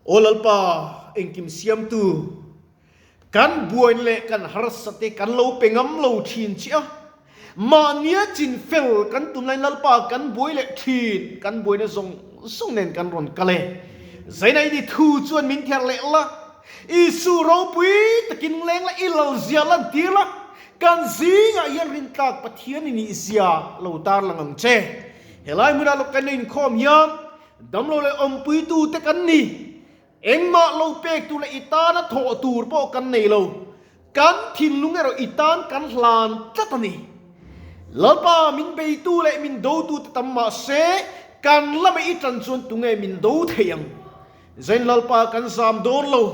Aw Lalpa, engkim siamtu, kan buaina leh kan harsate kan lo pe ngam lo thin che a, mahnia chin fel kan tum laiin Lalpa kan buai leh thin, kan buaina zawng zawng nen kan rawn kal e. Zaina i ni thu chuan min ther leh la, Isu ropui takin leng la, i lal zia lantir la, kan zingah hian rintlak Pathian i nih zia lo tarlang ang che. Helai hmunah lawk kan inkhawm hian Damlo leh awmpuitute kan ni. Engmah lo pek tur leh i tana thawh tur pawh kan nei lo. Kan thinlung erawh i tan kan hlan tlat a ni. Lalpa min beitu leh min dotute tam mah se, kan lama i tan chuan tunge min do thei ang? Zain Lalpa kan zam dawn lo.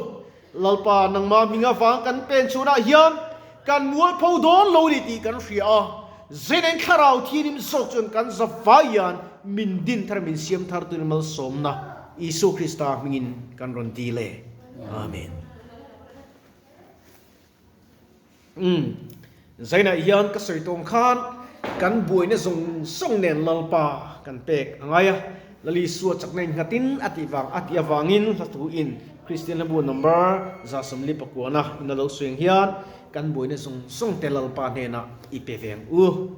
Lalpa, nangmah hming avang kan pen chhunah hian kan mualpho dawn lo ni tih kan hria a, Zeneng thlarau thianim zawk chuan kan za vai hian min din thar min siam thar tuin malsawmna Isua Krista hmingin kan rawn dil e. Amen. Umm, Zainah hian ka sawi tawng khan kan buaina zawng zawng nen Lalpa kan pek a ngai a, Lalisua chakna innghatin a tih vang a tih avangin hla in Kristian hlabu number 49 in a lo sawi ang hian kan buaina zawng zawng te Lalpa hnenah i pe ve ang u.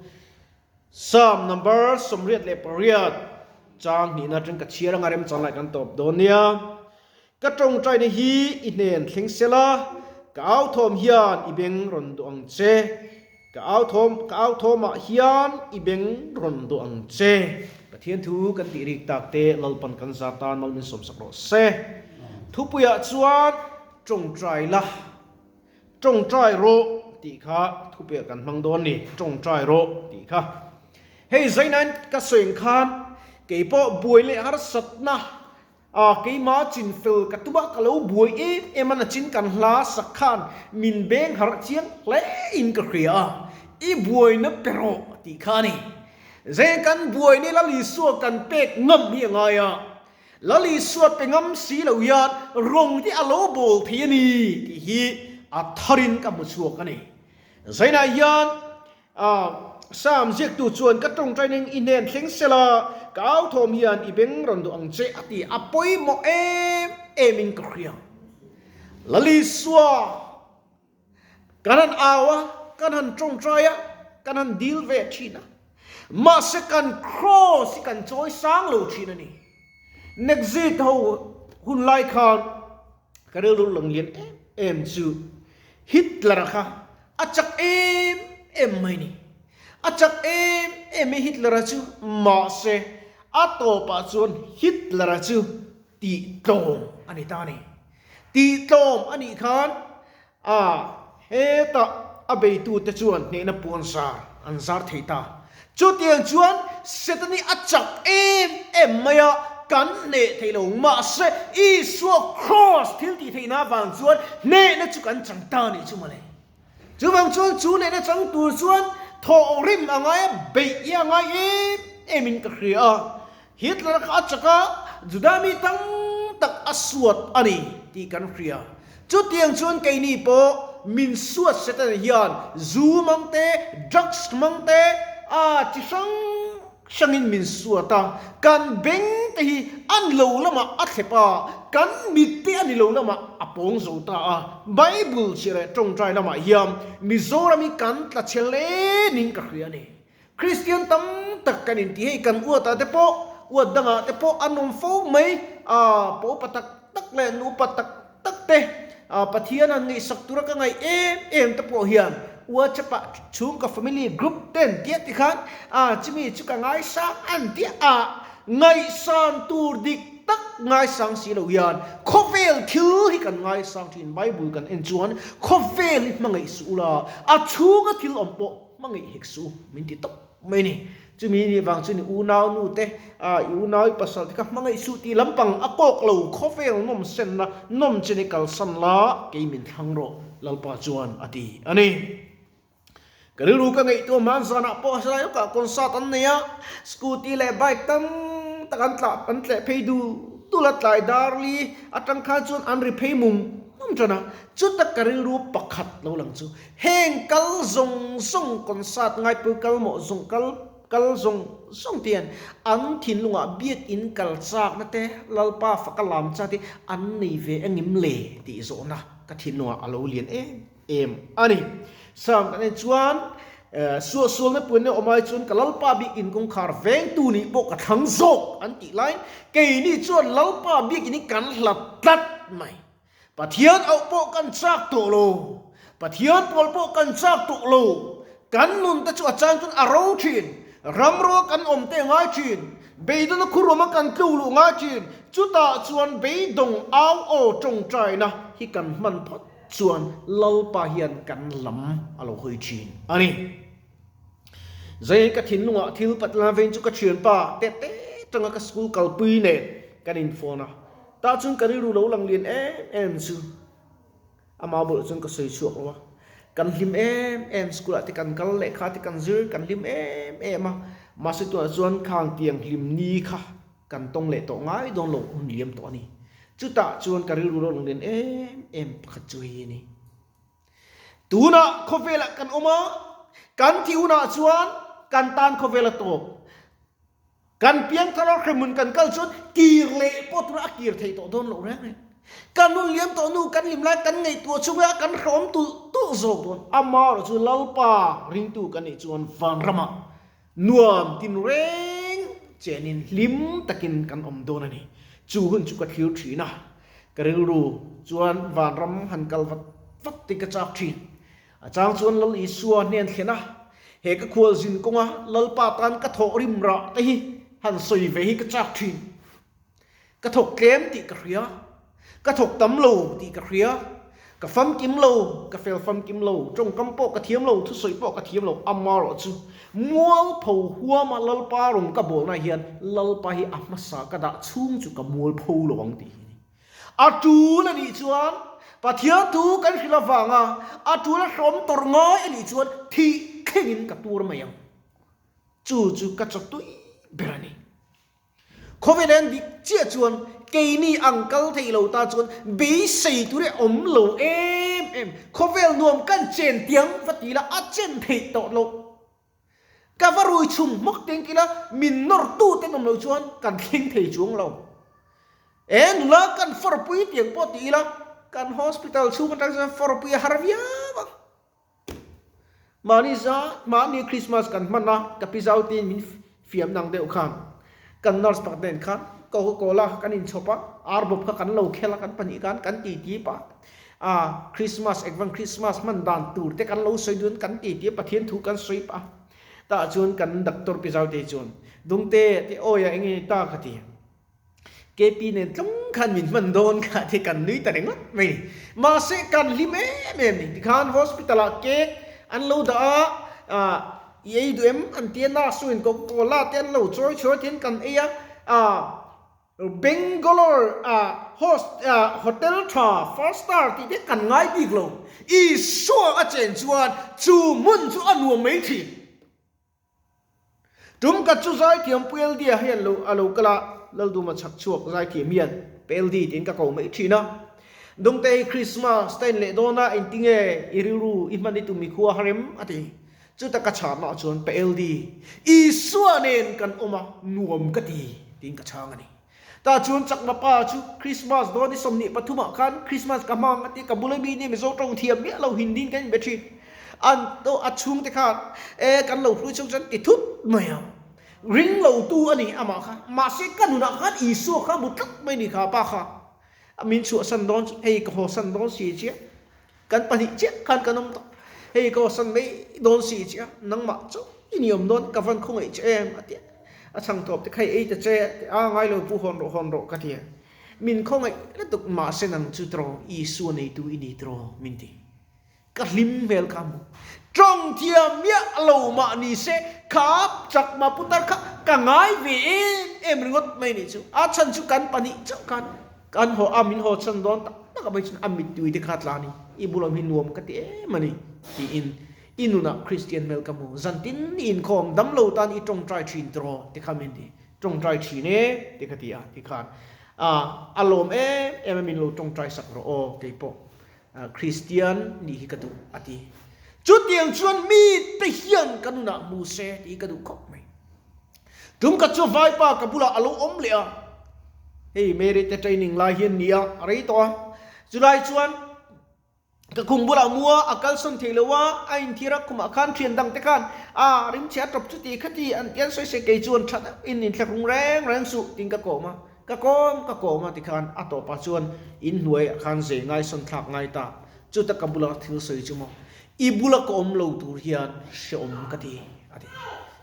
Psalm number 88 chang hnihna atang ka chhiar anga remchang lai kan tawp dawn nia. Ka tawngtaina hi i hnen thleng sela, ka au thawm hian i beng rawn duh ang che. Ka au thawm, ka au thawmah hian i beng rawn duh ang che. Pathian thu kan tih rik tak te Lalpan kan zar tan mal min sawmsak rawh se. Thupuiah chuan tawngtai la, tawngtai rawh tih kha thupuiah kan hmang dawn ni, tawngtai rawh tih kha. Hei zainain ka sawi ang khan keipawh buai leh harsatna A, keimah chin fel ka tum a, ka lo buai em em a, nachin kan hla sak khan min beng harh chiang hle in ka hria a, i buaina pe rawh tih kha a ni. Zeng kan buaina Lal Isua kan pek ngam hi a ngai a, Lal Isua pe ngam si lo hian rawng te a lo bawl thei a ni tih hi a tharin ka hmu chhuak a ni. Zainah hian A Sam ziaktu chuan ka tawngtaina i hnen thleng sela, ka au thawm hian i beng rawn duh ang che a ti. A pawimawh em em in ka hria. Lalisua, kan han au a, kan han tawngtai a, kan han dil ve thin a. Mahse kan cross hi kan chawi sang lo thin a ni. Nexit ho hun lai khan ka rilru lang lian em em chu Hitler-a kha A chak em em mai ni. A chak em em mai Hitler-a chu, mahse a tawpah chuan Hitler-a chu tihtlawm a ni ta a ni. Tihtlawm a nih khan a hetah a beitute chuan hnehna puan zar an zar thei ta. Chutiang chuan Setani a chak em em mai a, kan hneh thei lo. Mahse Isua Kraws thil tih theihna avang chuan hnehna chu kan chang ta a nih chu mawle. Chuvang chuan chu hnehna chang tur chuan thawh rim a ngai a, beih i a ngai em em in ka hria a. Hitler kha a chak a, Juda mi tam tak a suat a ni tih kan hria. Chutiang chuan keini pawh min suat Satan hian zu mang te, drugs mang te, a chi hrang hrangin min suat a, kan beng te hi a ni lo lamah a thlep a, kan mit te a ni lo lamah a pawng zo ta a. Bible chhiah leh tawngtai lamah hian Mizoram hi kan tla chhe hle niin ka hria a ni. Kristian tam tak kan inti hei kan uatah te pawh, uat dangah te pawh an awm fo mai, aa pa upa tak tak leh nu upa tak tak te aa Pathian han ngaihsak tura ka ngaih em em te pawh hian WhatsApp ah chhungkaw family group te an tia tikhan aa chumi chu ka ngaisang an tia a ngaihsan tur dik tak ngaisang si lo hian khawvel thil hi kan ngaisang thin Bible kan en chuan khawvel hi hmangaih suh ula a chhunga thil awm pawh Hmangaih hek su min ti tawp mai a ni. Chumi nih vang chuan i unau nu te, i unau i pasal te kha hmangaih suh tih lampang a kawk lo khawvel nawm senna nawm chen i kalsan la kei min thlang rawh Lalpa chuan a ti a ni. Ka rilru ka ngaihtuah hman zanah pawh helai lawkah concert an nei a, scooty leh bike tam tak an tlah an tleh phei dul dul a, tlai darli atang khan chuan an ri phei mum mum tan a, chuta ka rilru pakhat lo lang chu Heng kal zawng zawng concert ngaipui kal mawh zawng kal. Kal zawng zawng te hian an thinlungah biakinn kal chakna te, Lalpa faka lam chak te an nei ve engim le tih zawhna ka thinlungah a lo lian em em a ni. Sam kan en chuan suahsualna puanna awm ai chuan ka Lalpa biakinn kawngkhar vengtu nih pawh ka thlang zawk an tih laiin keini chuan Lalpa biakinn hi kan hlat tlat mai. Pathian auh pawh kan chak tawh lo, Pathian pawl pawh kan chak tawh lo. Kan nun te chu a chang chuan a ro thin, ramrual kan awm te ngai thin, beidawna khuruama kan tluk luh ngai thin. Chutah chuan beidawng au aw tawngtaina hi kan hman phawt chuan Lalpa hian kan lam a lo hawi thin a ni. Zai ka thinlungah thil patla vein chu ka thianpa tete tanga ka school kalpui nen kan inphone a. Tah chuan ka rilru lo lang lian em em chu ama bulah chuan ka sawi chhuak lo a, kan hlim em em school ah te kan kal lehkha te kan zir kan hlim em em a, mahse tunah chuan khang tiang hlim ni kha kan tawng leh tawh ngai dawn lo hun liam tawh a ni. Chutah chuan ka rilru lo lang lian em em pakhat chu hei a ni. Tunah khawvelah kan awm a, kan thih hunah chuan kan tan khawvel a tawp. Kan piangthar a hremhmun kan kal chuan kir leh pawh tura a kir theih tawh dawn loh reng reng. Kan hun liam tawh hnu kan hlim lai kan ngaihtuah chunga kan hrawm tulh tulh zawk dawn. Amaherawh chu Lalpa ringtu kan nih chuan vanramah nuam tin reng chenin hlim takin kan awm dawn a ni. Chu hun chu ka thlir thin a, ka rilru chuan vanram han kal vat vat te ka chak thin. A chang chuan Lal Isua hnen thlen a, he ka khualzin kawnga Lalpa tan ka thawh rim rah te hi han sawi ve hi ka chak thin. Ka thawk tlem tih ka hria, ka thawk tam lo tih ka hria, ka famkim lo, ka fel famkim lo, tawngkam pawh ka thiam lo, thusawi pawh ka thiam lo, amarawh chu mualpho huama Lalpa rawn ka bawlna hian Lalpa hi a hmasa ka dah chhung chu ka mualpho lo ang tih hi a ni. A tul a nih chuan Pathian thu kan hrilh avanga a tul a hrawm tawrh ngai a nih chuan thih thlengin ka tur mai ang. Chu chu ka chawtui ber a ni. Khawvel en dik chiah chuan keini ang kal thei lo ta chuan beisei tur hi awm lo em em. Khawvel nuam kan chen tiang va ti la a chen theih tawh loh. Ka va rui chhum hmawk teng kila min nawr tu ten awm lo chuan kan thleng thei chuang lo. E nula kan fawrpui tiang pawh ti ila kan hospital chhung atang chuan fawrpui a har viau ang. Mahni za mahni Christmas kan hman a ka pi zau tin min fiam nang deuh khan kan nurse pakhat nen khan Coca Cola kan inchhawp a arbawp kha kan lo khel a kan pahnih khan kan ti ti pah a Christmas ekvan Christmas hman dan tur te kan lo sawi dun kan ti ti a Pathian thu kan sawi pah a tah chuan kan doctor pi zaute chuan Dungte te awi a enge ta ka ti KP nen tlung khan min hman dawn kha te kan nui ta ringawt mai ni mahse kan hlim em em ni tikhan hospital ah cake an lo dah a ah i ei duh em an tia nurse chuan coca cola te an lo chawi chawi te hian kan ei a ah Bangalore ah host ah hotel tha first star tih te kan ngai bik lo. Isua a chen chuan chu hmun chu a nuam mai thin. Tum khat chu zaithiam Pu LD ah hian lo a lo kal a, Lalduma chhak chhuak zaithiam hian Pu LD tiin ka ko mai thin a. Dungte hi Christmas ta in leh dawn a, engtinge i rilru i hman i tum i khua harem a ti. Chuta ka chhahna chuan Pa LD, Isua nen kan awm a, nuam ka ti, tiin ka chhang a ni. Tah chuan chakma pa chu Christmas dawn i 23 ah khan Christmas ka hmang a ti, ka bula mi nia Mizo tawng thiam miah lo Hindi kan inbe thin. An to a chhungte khan e kan lo hlui chhung chuan ti thut mai ang. Ring lo tu a ni amah kha, mahse ka nunah khan Isua kha hmu tlat mai ni kha pa kha. Min chhuahsan dawn chu hei ka hawsan dawn si chiah. Kan pahnih chiah khan kan awm tawh. Hei ka awsan mai dawn si che a, nangmah chauh i ni awm dawn, ka van khawngaih che em a ti a. A chhang tawp te kha i ei ta che a ti a, ngai lo pu hawn rawh hawn rawh ka ti a. Min khawngaih lutuk mahse nang chu tiraw Isua neitu i ni tiraw min ti. Ka hlim hmel kha hmu. Tawng thiam miah lo mah ni se kha chakma putar kha ka ngai ve em em ringawt mai nih chu. A chhan chu kan pahnih chauh khan Kan haw a, min haw chhan dawn tak tak a, hmeichhin a mittui te kha tla a ni, i bulam hi nuam ka ti em a ni, tiin i nunah Kristian hmel ka hmu, zantin i inkhawm dam lo tan i tawngtai thin tiraw ti kha min ti, tawngtai thin e ti ka ti a, tikhan a a lawm em em a min lo tawngtai sak rawh aw keipawh Kristian nih hi ka duh a ti. Chutiang chuan mite hian ka nunah hmu se tih hi ka duh khawp mai. Tum khat chu vaipa ka bulah a lo awm leh a, hei Mary te training lai hian nia a rei tawh a, chulai chuan ka khum bulah mua a kalsawn thei lo a, a inthir a khumah khan thian dang te khan a rimchhe a tawp chuti khati an ti an sawi se kei chuan tha deuhin inthlahrung reng reng suh tiin ka kawm a, ka kawm ka kawm a tikhan a tawpah chuan inhnuaiah khan zei ngaisawn thlak ngai ta, chuta ka bula thil sawi chu maw i bula ka awm lo tur hian hreawm ka ti a ti.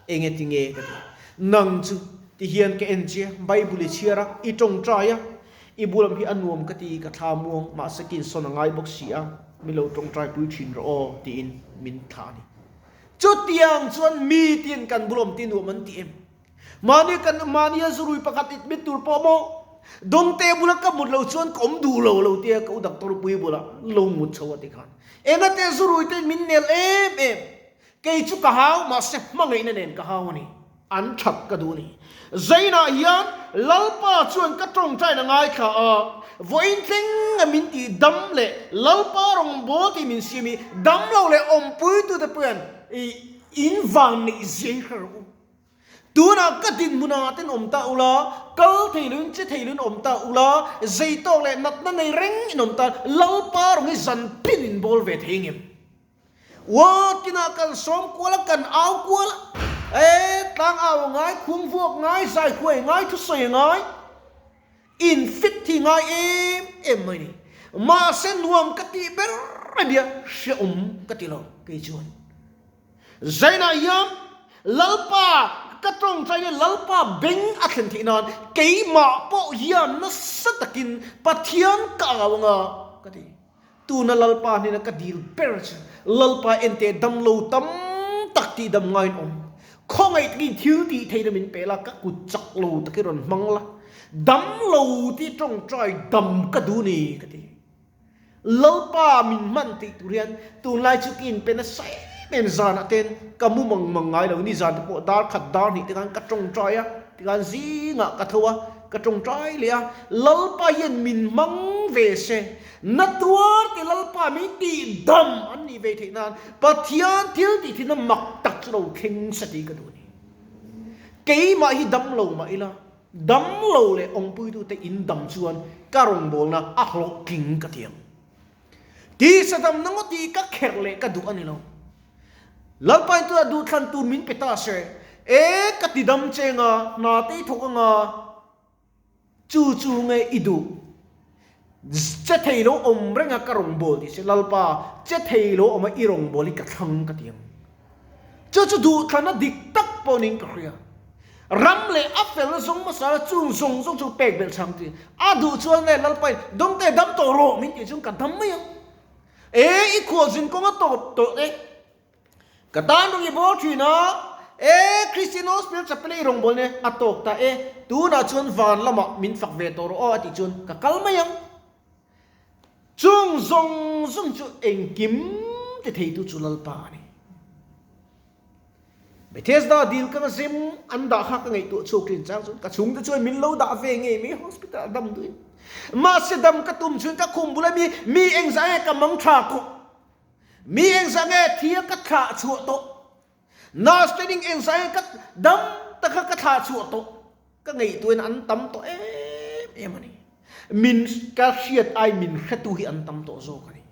Enge ti nge ka ti. Nang chu ti hian ka en che, Bible i chhiar a, i tawngtai a, i bulam hi a nuam ka ti, ka thla muang, mahse ka insawn a ngai bawk si a, min lo tawngtai pui thin rawh aw tiin min thlah a ni. Chutiang chuan mi tin kan bulawm ti nuam an ti em? Mahni kan mahnia zurui pakhat it mit tur pawh maw? Dawngte bula ka mut lo chuan ka awm duh lo lo tia ka u doctor pui bula lo mut chho a ti khan. Engate zurui te min nel em em. Kei chu ka hau mahse hmangaihna nen ka hau a ni. An that ka duh a ni. Zainah hian Lalpa chuan ka tawngtaina ngaithla a, vawiin thleng a min tih dam leh Lalpa rawngbâwl tih min siam hi dam lo leh awmpuitute pawhin in vang neih zia hi hre rawh u. Tunah ka dinhmunah ten awm ta ula, kal thei loin che thei loin awm ta ula, zei tawk leh natna nei reng in awm ta, Lalpa rawng hi zan pin in bawl ve thei ngem. Ua tinah kan sawm kual a, kan au kual a, e tlang au a ngai, khum vuak ngai, zai huai ngai, thusawi a ngai, in fit thi ngai em em mai ni. Mahse nuam ka tih ber a nia, hrehawm ka ti lo kei chuan. Zainah hian Lalpa ka tawngtai leh Lalpa beng a thlen theih nan keimah pawh hian nasa takin Pathian ka au anga ka ti. Tuna Lalpa hnena ka dil ber chu Lalpa ente dam lo tam tak tih dam ngaiin awm. Khawngaih takin thil tih theihna min pe la, ka kut chak lo takin rawn hmang la, dam lo tih tawngtai dam ka duh ni ka ti. Lalpa min hman tih tur hian tunlai chu ka inpe nasa em em zanah ten ka mu mang mang ngai lo nizan te pawh dar khat dar hnih te khan ka tawngtai a tikhan zingah ka tho a ka tawngtai leh a Lalpa hian min hmang ve se na tuar te Lalpa min tih dam an nih ve theih nan Pathian thil tih thinna mak tak chu lo thleng sa tih ka duh a ni keimah hi dam lo mah ila Dam lo leh awmpuitute in dam chuan ka rawngbawlna a hlawhtling ka ti ang. Tisa damna ngawt hi ka kherh leh ka duh a ni lo. Lalpain tunah duhthlan tur min pe ta se, e ka ti dam che anga, hna te i thawk anga, chu chu nge i duh? Che thei lo awm renga ka rawngbâwl tih se, Lalpa, che thei lo awma i rawngbâwl hi ka thlang ka ti ang. Chu chu duhthlana dik tak pawh niin ka hria. Ram leh a felna zawng hmasa la chung zawng zawng chu pek belh chhang ti. A duh chuan nge Lalpain, Dawngte dam tawh rawh min tih chuan ka dam mai ang. E, i khualzin kawng a tawp tawh e. Ka tan rawng i bawl thin a, e Christian Hospital chapel i rawngbâwl ne a tawk ta e, tunah chuan van lamah min fak ve tawh rawh aw a tih chuan ka kal mai ang. Chung zawng zawng chu engkim ti theitu chu Lalpa a ni. Bethesda dil ka zem an dah kha ka ngaihtuah chhuak thin chang chuan ka chhungte chuan min lo dah ve ngei mai hospital a dam duhin. Mahse dam ka tum chuan ka khum bula mi mi engzah nge ka mang tha tawh. Mi engzah nge thia ka thlah chhuah tawh? Nurse training engzah nge ka dam taka ka thlah chhuah tawh? Ka ngaihtuahin an tam tawh em em a ni. Min ka hriat ai min hretu hi an tam tawh zawk a ni.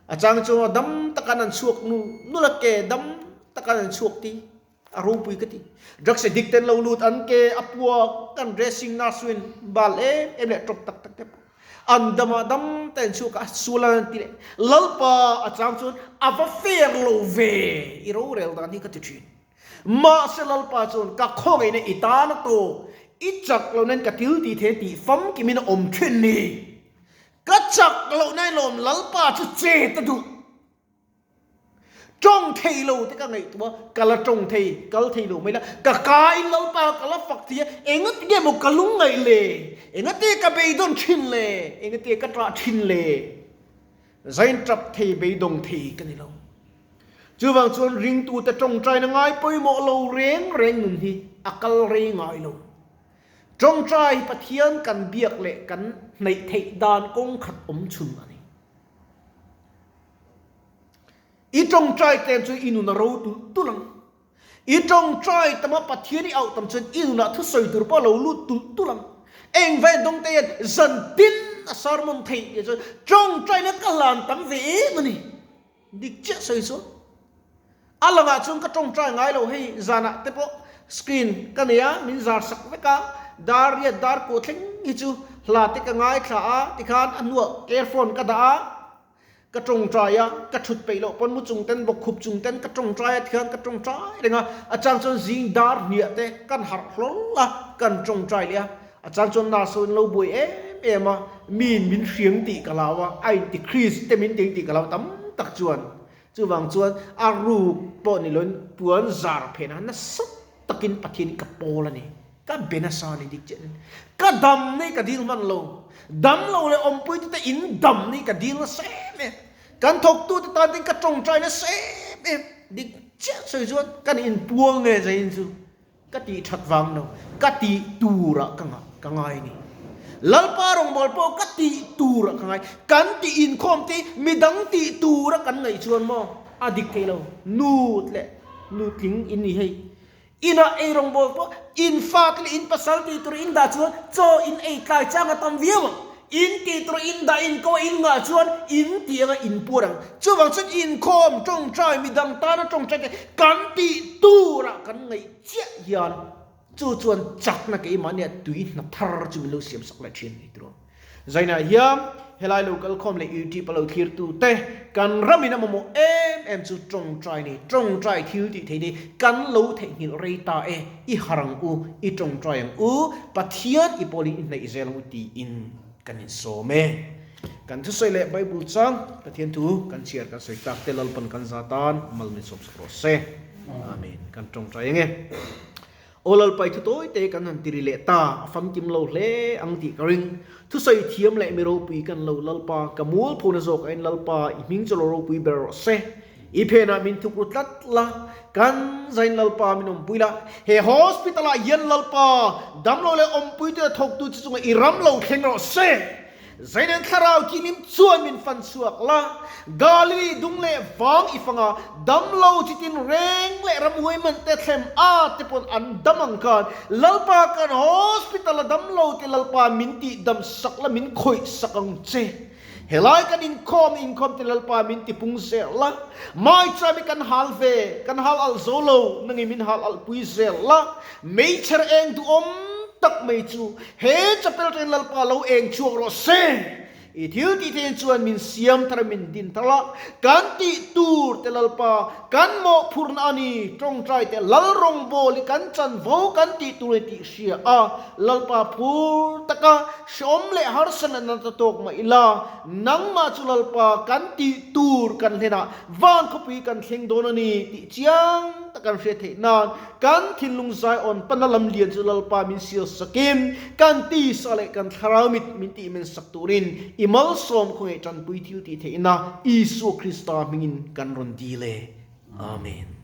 A chang chuan dam taka an chhuak nu nula ke dam taka an chhuak ti. A ropui ka ti. Drugs addict ten lo lut an ke a puak kan dressing nurse in bal em em leh tawp tak tak te pawh an dam ah dam ta in chhuak a sual an ti leh Lalpa a chang chuan a va fair lo ve i rorel dan hi ka ti thin. Mahse Lalpa chuan ka khawngaihna i tan a tawk i chak lo nen ka til tih thei tih famkimin a awm thin ni. Ka chak loh na in lawm Lalpa chu chet a duh. Tawng thei lo te ka ngaihtuah a, ka la tawng thei, kal thei lo mai la, ka ka in Lalpa ka la fak thei a, engati nge maw ka lungngaih le, engati ka beidawn thin le, engati ka ṭah thin le, zain ṭap thei beidawng thei ka ni lo. Chuvang chuan ringtute tawngtaina ngai pawimawh lo reng reng nun hi a kal rei ngai lo. Tawngtai hi Pathian kan biak leh kan hnaih theih dan kawng khat awm chhun a ni. I tawngtai tlem chu i nun a ro tulh tulh ang. I tawngtai tam a Pathian i auh tam chuan i nunah thusawi tur pawh a lo lut tulh tulh ang. Eng vai dawng te hian zan tin a sermon theih tih chuan tawngtaina ka hlan tam ve em a ni. Dik chiah sawi chuan a langah chuan ka tawngtai ngai lo hei zanah te pawh screen ka nei a min zar sak vek a dar riat dar kuah thleng hi chu hla te ka ngaithla a tikhan a hnuah earphone ka dah a. Ka tawngtai a, ka thut peih loh pawn mu chung ten bawk khup chung ten ka tawngtai a tikhian ka tawngtai reng a, a chang chuan zing dar hniah te kan harh hlawl a, kan tawngtai leh a, a chang chuan nurse ho in lo buai em em a, miin min hriang tih ka lau a, a inti Chris te min tih tih ka lau tam tak chuan chuvang chuan a ruk pawh ni loin puan zar phen a nasa takin Pathian hi ka pawl a ni. Ka be nasa ni dik chiah in ka dam ni ka dil hman lo, dam lo leh awmpui te in dam ni ka dil nasa em em, kan thawk tu te tan tin ka tawngtai nasa em em, dik chiah sawi chuan kan inpuang nge zai in chu ka tih that vang lo, ka tih tur ah ka ngah ka ngai ni. Lalpa rawngbâwl pawh ka tih tur ah ka ngai, kan tih inkhawm te midang tih tur a kan ngaih chuan maw a dik thei lo, nu leh nutling in ni hei. Inah ei rawngbâwl pawh in fate leh in pasal tih tur in dah chuan chaw in ei tlai chang a tam viau ang. In tih tur in dah in ko in ngah chuan in tih anga in puar ang. Chuvang chuan inkhawm, tawngtai, midang tana tawngtai te kan tih turah kan ngaih chiah hian chu chuan chakna keimahnia tui hna thar chu min lo siam sak leh thin ni tur. Zainah hian helai lo kalkhawm leh YouTube a lo thlirtu te kan ramin a mamawh em em chu tawngtai ni, tawngtai thil tih theih ni kan lo theihnghilh rei ta e, i har ang u, i tawngtai ang u, Pathian i pawlin i hnaih zel ang u tiin kan insawm e. Kan thusawi leh Bible chang Pathian thu kan chhiar kan sawi tak te Lalpan kan za tan mal min sawm sak rawh se. Amen. Kan tawngtai ang e. Aw Lalpai thu tawi te kan han tiri leh ta, a famkim lo hle ang tih ka ring. Thusawi thiam leh mi ropui kan lo Lalpa, ka mualphona zawk ain Lalpa, i hming chu lo ropui ber rawh se. I phenah min thuk ru tlat la, kan zain Lalpa min awmpui la. He hospital ah hian Lalpa, damlo leh awmpuitu leh thawktu che chungah i ram lo thleng rawh se. Zainen thlarau thianghlim chuan min fan chhuak la, Galili dung leh vang i fanga damlo chitin reng leh ramhuai man te thlem a te pawn an dam ang khan Lalpa kan hospital a damlo te Lalpa min tih dam sak la min khawih sak ang che. Helai kan inkhawm inkhawm te Lalpa min ti pung zel la, maicham i kan hal ve kan hal alh zo lo nangin min hal alh pui zel la, meichher eng duhawm tak mai chu He chapel ṭen Lalpa lo eng chhuak rawh se. I thil tih theih chuan min siam thar min din thar la, kan tih tur te Lalpa kan mawhphurhna a ni, ṭawngṭai te Lal rawngbâwl i kan chanvo kan tih tur a ni tih hria a, Lalpa phur taka hreawm leh harsa leh nata tawk mah ila, nangmah chu Lalpa kan tih tur kan hlenah van khawpui kan thleng dawn a ni tih chiang tak kan hriat theih nan Kan thinlung zaiawn pana lam lian chu Lalpa min sial sakin, kan tisa leh kan thlarau mit min tih men sak turin i malsawm khawngaih tanpui thil tih theihna Isua Krista hmingin kan rawn dil e. Amen.